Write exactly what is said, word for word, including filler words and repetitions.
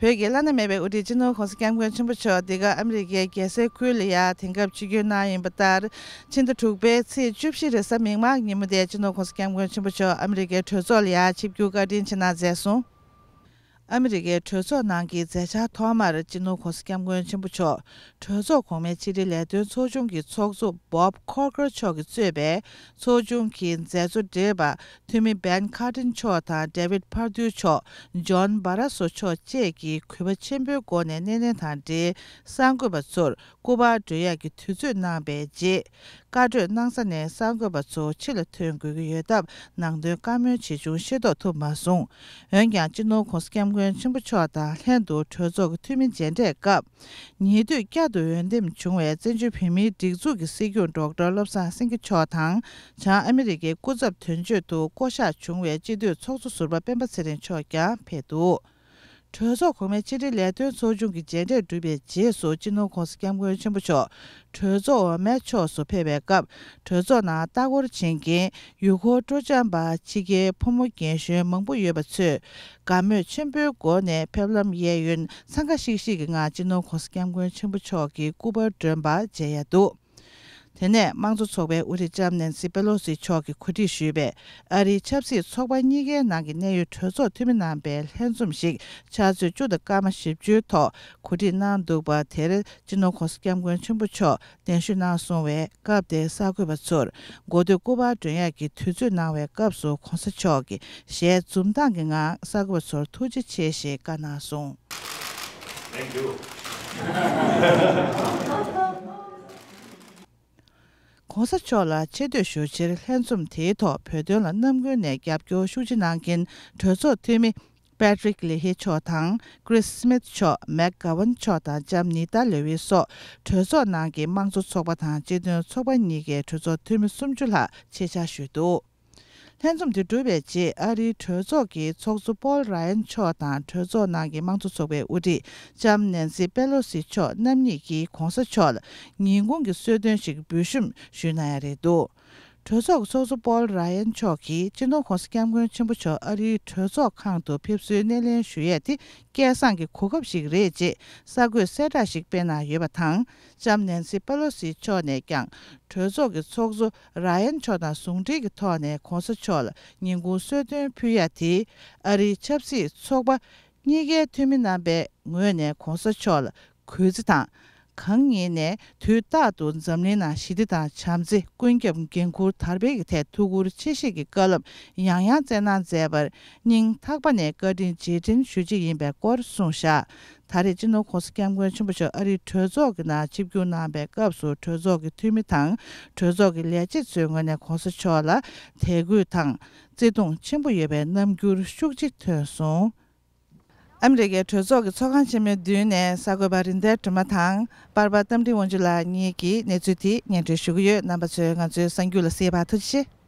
བོད་ཀྱི་བླ་ན་མེད་པའི་དབུ་ཁྲིད་སྤྱི་ནོར་༧གོང་ས་༧སྐྱབས་མགོན་ཆེན་པོ་མཆོག་འདི་ག་ཨ་མི་རི་ཀའི་རྒྱལ་སའི་ཁུལ་ལ་ཡང་དེང་སྐབས་ཆིབས་བསྒྱུར་གནང་ཡིན་པ་ལྟར། ཕྱི་ཟླ་དྲུག་པའི་ཚེས་བཅུ་བཞི་རེས་གཟའ་མིག་དམར་ཉིན་མོ་དེ་སྤྱི་ནོར་༧གོང་ས་༧སྐྱབས་མགོན་ཆེན་པོ་མཆོག་ཨ་མི་རི་ཀའི་གྲོས་ཚོགས་ལ་ཡང་ཆིབས་བསྒྱུར་བཀའ་དྲིན་ཆེ་གནང་མཛད་སོང་། ཨ་མི་རི་ཀའི་གྲོས་ཚོགས་ནང་གི་མཛད་འཆར་ཐོག་མར་སྤྱི་ནོར་༧གོང་ས་༧སྐྱབས་མགོན་ཆེན་པོ་མཆོག་གྲོས་ཚོགས་གོང་མའི་ཕྱི་དྲིལ་ལས་དོན་ཚོགས་ཆུང་གི་ཚོགས་གཙོ་Bob Corker མཆོག་གིས་གཙོས་པའི་ཚོགས་ཆུང་གི་མཛད་གཙོ་བགྲེས་པ་འཐུས་མི་Ben Cardin མཆོག་དང་David Perdue མཆོག John Barrasso མཆོག་བཅས་ཀྱིས་གུས་པ་ཆེན་པོའི་སྒོ་ནས་སྣེ་ལེན་དང་འབྲེལ་གསར་འགོད་པ་ཚོར་སྐུ་པར་སྒྲོན་ཡག་གི་དུས་ཚོད་གནང་བའི་རྗེས། བཀའ་གྲོས་གནང་ས་ནས་གསར་འགོད་པ་ཚོ་ཕྱི་ལ་ཐོན་དགོས་ཀྱི་ཡོད་སྟབས་ནང་དོན་བཀའ་མོལ་ཇི་བྱུང་ཤེས་རྟོགས་ཐུབ་མ་སོང་། འོན་ཀྱང་སྤྱི་ནོར་༧གོང་ས་༧སྐྱབས་མགོན་ཆེན་པོ་མཆོག་དང་ལྷན་དུ་གྲོས་ཚོགས་ཀྱི་འཐུས་མི་མཇལ་འཕྲད་སྐབས། ཉེ་དུས་བསྐྱར་དུ་འོས་འདེམས་བྱུང་བའི་བཙན་བྱོལ་བོད་མིའི་སྒྲིག་འཛུགས་ཀྱི་སྲིད་སྐྱོང་ཌོག་ཊར་བློ་བཟང་སེང་གེ་མཆོག་དང་། བྱང་ཨ་མི་རི་ཀའི་སྐུ་ཚབ་དོན་གཅོད་དུ་བསྐོ་གཞག་བྱུང་བའི་སྤྱི་འཐུས་ཚོགས་གཙོ་ཟུར་པ་སྤེན་པ་ཚེ་རིང་མཆོག་ཀྱང་ཕེབས་འདུག་གྲོས་ཚོགས་གོང་མའི་ཕྱི་དྲིལ་ལས་དོན་ཚོགས་ཆུང་གི་མཇལ་འཕྲད་གྲུབ་པའི་རྗེས་སུ་སྤྱི་ནོར་༧གོང་ས་༧སྐྱབས་མགོན་ཆེན་པོ་མཆོག་གྲོས་ཚོགས་འོག་མའི་ཕྱོགས་སུ་ཕེབས་པའི་སྐབས། གྲོས་ཚོགས་ནང་ལྟ་སྐོར་བྱེད་མཁན་ཡུལ་སྐོར་སྤྲོ་འཆམ་པ་ཕྱི་རྒྱལ་ཕོ་མོ་རྒན་གཞོན་མང་པོ་ཡོད་པ་ཚོས་དགའ་མོས་ཆེན་པོའི་སྒོ་ནས་ཕེབས་ལམ་གཡས་གཡོན་འཚང་ཁ་ཤིག་ཤིག་གི་ངང་སྤྱི་ནོར་༧གོང་ས་༧སྐྱབས་མགོན་ཆེན་པོ་མཆོག་གི་སྐུ་པར་སྒྲོན་པ་མཇལ་ཡ་འདུག་དེ་ནས་དམངས་གཙོ་ཚོགས་པའི་དབུ་ཁྲིད་ལྕམ་ནན་སི་པེ་ལོ་སི་མཆོག་གིས་གོ་སྒྲིག་ཞུས་པའི་ཨ་རིའི་ཆབ་སྲིད་ཚོགས་པ་གཉིས་ཀའི་ནང་གི་གནད་ཡོད་གྲོས་ཚོགས་འཐུས་མི་རྣམ་པའི་ལྷན་འཛོམས་ཤིག་ཕྱག་ཚོད་བཅུ་དང་སྐར་མ་བཞི་བཅུའི་ཐོག་གོ་སྒྲིག་གནང་འདུག་པ་དེར་སྤྱི་ནོར་༧གོང་ས་༧སྐྱབས་མགོན་ཆེན་པོ་མཆོག་གདན་ཞུ་གནང་སོང་བས། སྐབས་དེར་གསར་འགོད་པ་ཚོར་འགོ་སྟོད་སྐུ་པར་སྒྲོན་ཡག་གི་དུས་ཚོད་གནང་བའི་སྐབས་སུ་༧གོང་ས་མཆོག་གིས་ཞལ་འཛུམ་མདངས་ཀྱི་ངང་གསར་འགོད་པ་ཚོར་ཐུགས་རྗེ་ཆེ་ཞེས་བཀའ་གནང་སོང་། Thank you. ༸གོང་ས་མཆོག་ལ་ཆེ་བསྟོད་ཞུ་ཕྱིར་ལྷན་འཛོམས་དེའི་ཐོག་བོད་དོན་ལ་རྣམ་ཀུན་ནས་རྒྱབ་སྐྱོར་ཤུགས་ཆེ་གནང་མཁན་གྲོས་ཚོགས་འཐུས་མི་Patrick Leahy མཆོག་དང་Chris Smith མཆོག Mac Gowan མཆོག་དང་ལྕམ་Nita Lewis སོགས་གྲོས་ཚོགས་ནང་གི་དམངས་གཙོ་ཚོགས་པ་དང་སྤྱི་མཐུན་ཚོགས་པ་གཉིས་ཀའི་གྲོས་ཚོགས་འཐུས་མི་སུམ་ཅུ་ལྷག་ཆེད་བཅར་ཞུས་འདུག་ལྷན་འཛོམས་དེ་གྲུབ་པའི་རྗེས་ཨ་རིའི་གྲོས་ཚོགས་ཀྱི་ཚོགས་གཙོ་Paul Ryan མཆོག་དང་གྲོས་ཚོགས་ནང་གི་དམངས་གཙོ་ཚོགས་པའི་དབུ་ཁྲིད་ལྕམ་Nancy Pelosi མཆོག་རྣམ་གཉིས་ཀྱིས་༸གོང་ས་མཆོག་ལ་ཉིན་གུང་གི་གསོལ་སྟོན་ཞིག་འབུལ་ཞུམ་ཞུས་གནང་ཡ་རེད་འདུག་གྲོས་ཚོགས་ཀྱི་ཚོགས་གཙོ་Paul Ryan མཆོག་གིས་སྤྱི་ནོར་༸གོང་ས་༸སྐྱབས་མགོན་ཆེན་པོ་མཆོག་ཨ་རིའི་གྲོས་ཚོགས་ཁང་དུ་ཕེབས་བསུའི་སྣེ་ལེན་ཞུ་ཡས་དེ་སྐལ་བཟང་གི་གོ་སྐབས་ཤིག་རེད་ཅེས་གསར་འགོད་གསལ་བསྒྲགས་ཤིག་སྤེལ་གནང་ཡོད་པ་དང་། ལྕམ་Nancy Pelosi མཆོག་ནས་ཀྱང་གྲོས་ཚོགས་ཀྱི་ཚོགས་གཙོ་Ryan མཆོག་དང་ཟུང་འབྲེལ་གྱི་ཐོག་ནས་༸གོང་ས་མཆོག་ལ་ཉིན་གུང་གསོལ་སྟོན་ཕུལ་ཡ་དེས་ཨ་རིའི་ཆབ་སྲིད་ཚོགས་པ་གཉིས་ཀའི་འཐུས་མི་རྣམ་པའི་ངོས་ནས་༸གོང་ས་མཆོག་ལ་གུས་བརྩི་དང་། གང་ཉིད་ནས་དུས་རྟག་ཏུ་འཛམ་གླིང་ནང་ཞི་བདེ་དང་བྱམས་བརྩེ། ཀུན་ཁྱབ་འགན་འཁུར་དར་སྤེལ་གྱི་ཐད་ཐུགས་ཁུར་ཆེ་བཞེས་ཀྱི་བཀའ་སློབ་ཡང་ཡང་སྩལ་གནང་མཛད་པར་སྙིང་ཐག་པ་ནས་བཀའ་དྲིན་རྗེས་དྲན་ཞུ་རྒྱུ་ཡིན་པའི་སྐོར་གསུངས་བཞག་ད་རེས་སྤྱི་ནོར་༸གོང་ས་༸སྐྱབས་མགོན་ཆེན་པོ་མཆོག་ཨ་རིའི་གྲོས་ཚོགས་ཀྱི་ནང་ཆིབས་བསྒྱུར་གནང་བའི་སྐབས་སུ་གྲོས་ཚོགས་ཀྱི་འཐུས་མི་དང་གྲོས་ཚོགས་ཀྱི་ལས་བྱེད་ཚོའི་ངོས་ནས་༸གོང་ས་མཆོག་ལ་དད་གུས་དང་བརྩེ་གདུང་ཆེན་པོ་ཡོད་པའི་རྣམ་འགྱུར་ཤུགས་ཆེ་ཐོན་སོང་། ཨ་མི་རི་ཀའི་གྲོས་ཚོགས་ཀྱི་ཚོགས་ཁང་ཆེན་མོའི་མདུན་ནས་གསར་འགོད་པ་རིན་ལྡན་སྒྲོལ་མ་དང་པར་པ་རྟ་མགྲིན་དབང་ཕྱུག་ལགས་གཉིས་ཀྱིས་གནས་ཚུལ་དེ་སྙན་སྒྲོན་ཞུ་གི་ཡོད། རྣམ་པ་ཚོས་ང་ཚོའི་གསར་འགྱུར་ལ་གསན་པར་ཐུགས་རྗེ་ཆེ།